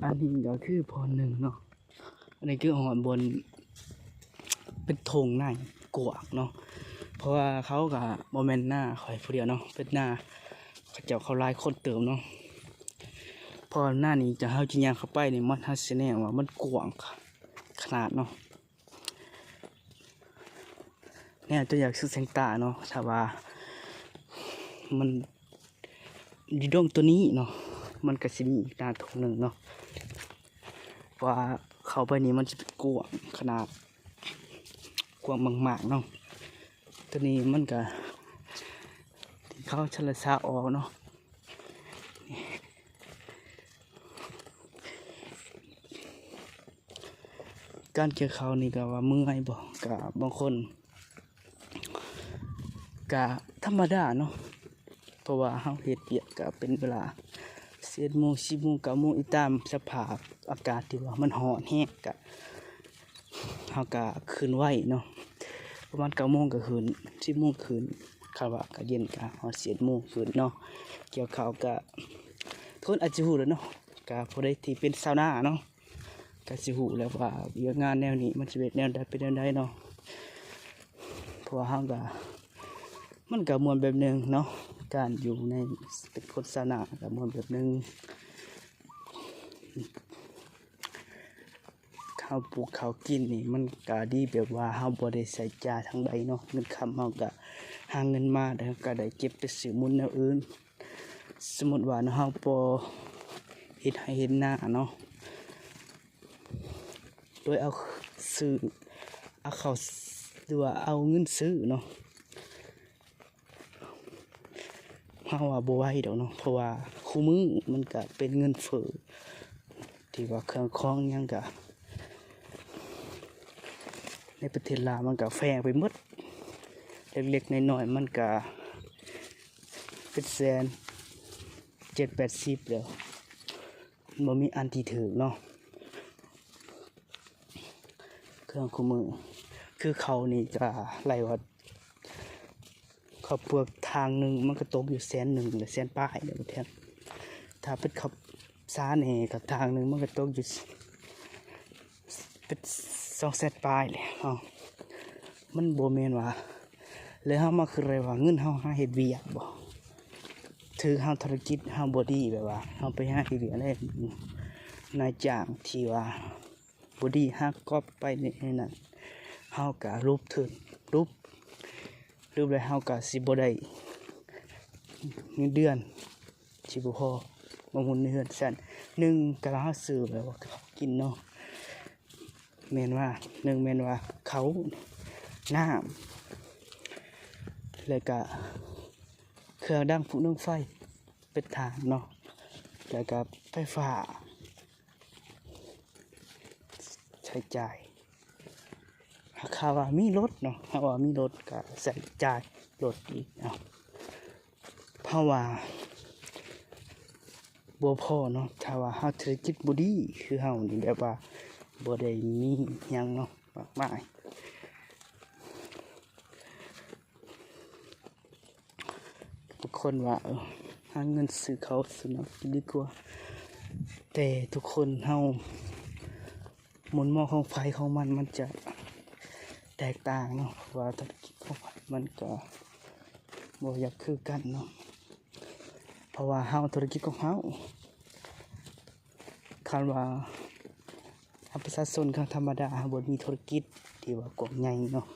ອັນນີ້ກໍຄືບ່ອນໜຶ່ງເນາະ ອັນນີ້ຄືຮອດບ່ອນເປັນທົ່ງນາກວ້າງເນາະ ເພາະວ່າເຂົາກໍບໍ່ແມ່ນນາຂ້ອຍຜູ້ດຽວເນາະ ເປັນນາເຂົາເຈົ້າ ເຂົາຫຼາຍຄົນເຕີບເນາະ ເພາະນານີ້ຈະ ເຮົາຈະຍ່າງເຂົ້າໄປນີ້ ມັນ ເຮົາຊິແນມວ່າມັນກວ້າງຂະໜາດເນາະ. ແນວຕົວຢ່າງຄືແສງຕາເນາະ ຖ້າວ່າມັນຢູ່ດົງຕົວນີ້ເນາະ ມັນກໍຊິມີອີກໜ້າທົ່ງໜຶ່ງເນາະ ເພາະວ່າເຂົ້າໄປນີ້ມັນຊິເປັນກວ້າງຂະໜາດ ກວ້າງມາກໆເນາະ ຕົວນີ້ມັນກໍທີ່ເຂົາຊະລະຊາອອກເນາະ. ການກ່ຽວເຂົ້ານີ້ກໍວ່າເມື່ອຍບໍ່? ກໍບາງຄົນກໍທຳມະດາເນາະ ເພາະວ່າເຮົາເຮັດວຽກກໍເປັນເວລາສິບເອັດໂມງ ສິບໂມງ ເກົ້າໂມງ ອີງຕາມສະພາບອາກາດທີ່ວ່າມັນຮ້ອນແຮງ ກໍ ເຮົາກະຂຶ້ນໄວເນາະ ປະມານເກົ້າໂມງກະຂຶ້ນ ສິບໂມງຂຶ້ນ ຄັນວ່າອາກາດເຢັນກະຮອດສິບເອັດໂມງຂຶ້ນເນາະ. ກ່ຽວເຂົ້າກະ ທຸກຄົນອາດຊິຮູ້ແລ້ວເນາະ ກະຜູ້ໃດທີ່ເປັນຊາວນາເນາະ ກະຊິຮູ້ແລ້ວວ່າວຽກງານແນວນີ້ມັນຊິເຮັດແນວໃດ ເປັນແນວໃດເນາະ ເພາະວ່າເຮົາກະ ມັນກະມ່ວນແບບໜຶ່ງເນາະ ການຢູ່ໃນເປັນຄົນຊາວນາກະມ່ວນແບບໜຶ່ງ. ເຮົາປູກເຂົ້າກິນນີ້ ມັນກະດີແບບວ່າເຮົາບໍ່ໄດ້ໃຊ້ຈ່າຍທາງໃດເນາະ ເງິນຄຳເຮົາກະຫາເງິນມາ ແລ້ວເຮົາກະໄດ້ເກັບໄປຊື້ໝູນແນວອື່ນ. ສົມມຸດວ່າເຮົາບໍ່ເຮັດໄຮ່ເຮັດນາເນາະ ໂດຍເອົາຊື້ ເອົາເຂົ້າ ຫຼືວ່າເອົາເງິນຊື້ເນາະ ເຮົາວ່າບໍ່ໄຫວດອກເນາະ ເພາະວ່າຄູ່ມື້ມັນກະເປັນເງິນເຟີ້ ທີ່ວ່າເຄື່ອງຂອງຫຍັງກະ ໃນປະເທດລາວມັນກະແພງໄປໝົດ ເລັກໆນ້ອຍໆມັນກະເປັນແສນ ເຈັດແປດສິບແລ້ວ ບໍ່ມີອັນທີ່ຖືກເນາະ ເຄື່ອງຄູ່ມື້ ຄືເຂົ້ານີ້ກະໄລ່ວ່າ ເຂົ້າປຶກຖັງໜຶ່ງມັນກະຕົກຢູ່ແສນໜຶ່ງ ຫຼືແສນປາຍແລ້ວ ແທ້ ຖ້າເປັນເຂົ້າສານແດ່ກະຖັງໜຶ່ງມັນກະຕົກຢູ່ ເປັນສອງແສນປາຍແຫຼະເນາະ ມັນບໍ່ແມ່ນວ່າ ແລ້ວເຮົາມາຄິດໄດ້ວ່າເງິນເຮົາຫາເຮັດວຽກບໍ່ ຖືເຮົາທຸລະກິດເຮົາບໍ່ດີ ແບບວ່າເຮົາໄປຫາເຮັດວຽກໃນນາຍຈ້າງທີ່ວ່າບໍ່ດີ ຫາກອບໄປໃນນັ້ນ ເຮົາກະຫຼຸບທຶນ ຫຼຸບ ຫຼຸບແລ້ວເຮົາກະຊິບໍ່ໄດ້ເງິນເດືອນ ຊິບໍ່ພໍມາໝູນໃນເຮືອນຊັ້ນ ໜຶ່ງກະເຮົາຊື້ແບບວ່າເຂົ້າກິນເນາະ ແມ່ນວ່າ ໜຶ່ງແມ່ນວ່າເຂົ້າ ນ້ຳ ແລ້ວກະເຄື່ອງດັງຟູກດັງໄຟ ເປັນຖານເນາະ ແລ້ວກະໄຟຟ້າ ໃຊ້ຈ່າຍ ຫາກຖ້າວ່າມີລົດເນາະ ຖ້າວ່າມີລົດກະໃຊ້ຈ່າຍລົດອີກເນາະ ເພາະວ່າບໍ່ພໍເນາະ ຖ້າວ່າເຮົາເສດຖະກິດບໍ່ດີຄືເຮົານີ້ ແບບວ່າບໍ່ໄດ້ມີຫຍັງເນາະ ມາກມາຍ ທຸກຄົນວ່າ ເອີ ຫາເງິນຊື້ເຂົ້າຊື້ນ້ຳກິນດີກວ່າ ແຕ່ທຸກຄົນເຮົາ ມຸມມອງຂອງໃຜຂອງມັນ ມັນຈະແຕກຕ່າງເນາະ ເພາະວ່າທຸລະກິດຂອງໃຜມັນກໍບໍ່ຢາກຄືກັນເນາະ ເພາະວ່າເຮົາທຸລະກິດຂອງເຮົາ ຄັນວ່າເຮົາປະຊາຊົນເຮົາທຳມະດາ ເຮົາບໍ່ມີທຸລະກິດທີ່ວ່າກວ້າງໃຫຍ່ເນາະ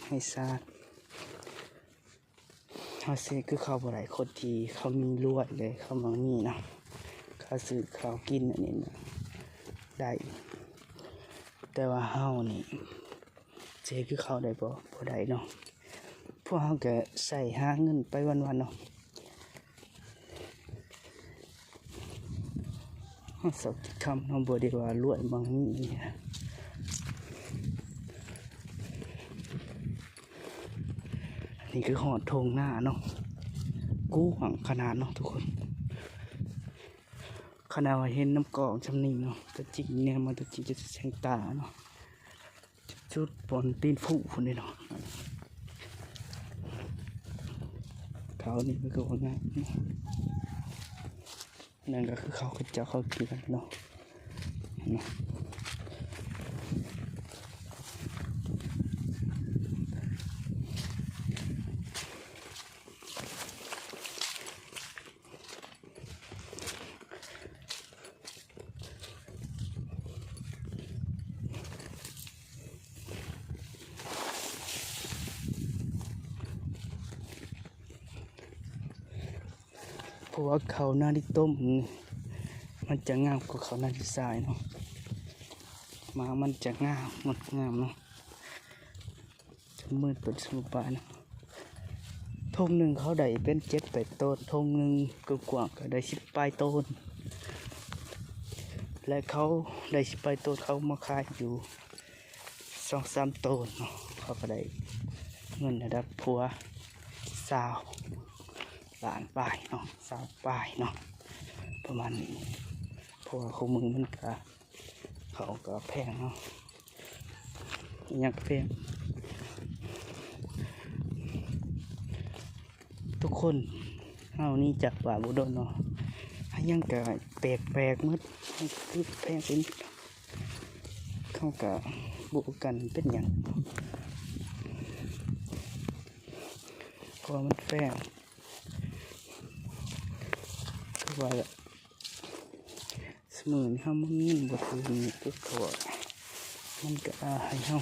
ໃຫ້ຊາດ ເຮົາຊິຄືເຂົາບໍ່ໄດ້ ຄົນທີ່ເຂົາມີລວຍເລີຍ ເຂົາມັກມີເນາະ ເຂົາຊື້ເຂົ້າກິນອັນນີ້ນະໄດ້ ແຕ່ວ່າເຮົານີ້ຊິຄືເຂົາໄດ້ບໍ່? ບໍ່ໄດ້ເນາະ ພວກເຮົາກະໃຊ້ຫາເງິນໄປວັນໆເນາະ ເຮົາເຊົາກິນຄ່ຳ ເຮົາບໍ່ໄດ້ວ່າລວຍມັກມີ ອັນນີ້ຄືຮອດທົ່ງນາເນາະ ກວ້າງຂະໜາດເນາະທຸກຄົນ ຂະໜາດວ່າເຫັນນຳກ້ອງຊ່ຳນີ້ເນາະ ຕົວຈິງແນມມາຕົວຈິງຈະແສງຕາເນາະ ຈຸດບ່ອນຕີນພູພຸ້ນເດ້ເນາະ ເຂົານີ້ມັນຄືວ່າງາມ ນັ້ນກໍຄືເຂົາ ເຂົາເຈົ້າເຂົາເກືອນເນາະ ເພາະວ່າເຂົ້ານາລິຕົມນີ້ ມັນຈະງາມກວ່າເຂົ້ານາລິຊາຍເນາະ. ໝາກມັນຈະງາມ ງົດງາມເນາະ. ຈຳນວນຕົ້ນສະໝຸນໄພເນາະ ທົ່ງໜຶ່ງເຂົາໄດ້ເປັນເຈັດແປດໂຕນ, ທົ່ງໜຶ່ງກວ້າງໆກໍໄດ້ສິບປາຍໂຕນ ແລະ ເຂົາໄດ້ສິບປາຍໂຕນ ເຂົາມາຂາຍຢູ່ສອງສາມໂຕນເນາະ ເຂົາກໍໄດ້ເງິນລະດັບຜົວຊາວລ້ານປາຍເນາະ ຊາວປາຍເນາະ ປະມານນີ້. ເພາະວ່າຄູ່ມື້ມັນກະ ເຂົ້າກໍແພງເນາະ ອີ່ຫຍັງກໍແພງ ທຸກຄົນເຮົານີ້ຈັກວ່າບໍ່ດົນເນາະ ອີ່ຫຍັງກໍແປກໆໝົດ ຄືແພງເປັນ ເຂົາກໍບໍ່ກັນເປັນຫຍັງ ເພາະວ່າມັນແພງ ຄືວ່າ ສະເໝີເຮົາມີເງິນບໍ່ເຖິງເຈັດຮ້ອຍ ມັນກໍອາຍເຮົາ.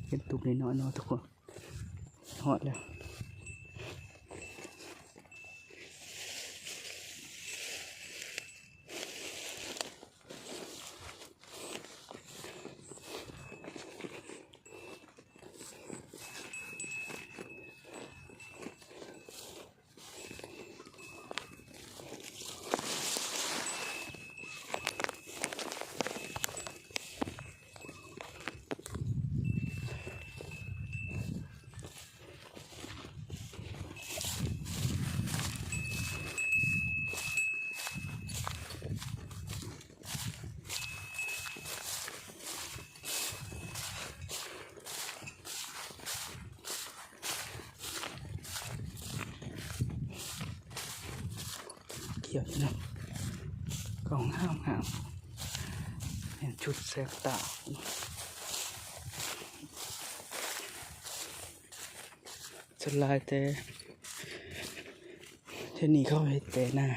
ເຫັນຕຸ່ມນ້ອຍໆເນາະທຸກຄົນ ຮອດແລ້ວ. ຂຽວເນາະ ກໍງາມໆ ເປັນຈຸດແສບຕາ ສ່ວນຫຼາຍແຕ່ ດຽວນີ້ເຂົາເຮັດແຕ່ນາ.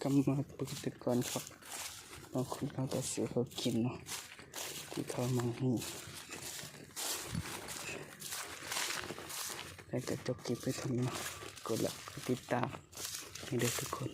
ກຳມາເບິ່ງແຕ່ກ່ອນເຂົາ ບາງຄົນເຂົາກໍຊື້ເຂົ້າກິນເນາະ ທີ່ເຂົາມານີ້ ແລ້ວກໍຈົບຄລິບໄປເທົ່ານີ້ເນາະ ກົດໄລກ໌ ກົດຕິດຕາມໃຫ້ເດີທຸກຄົນ.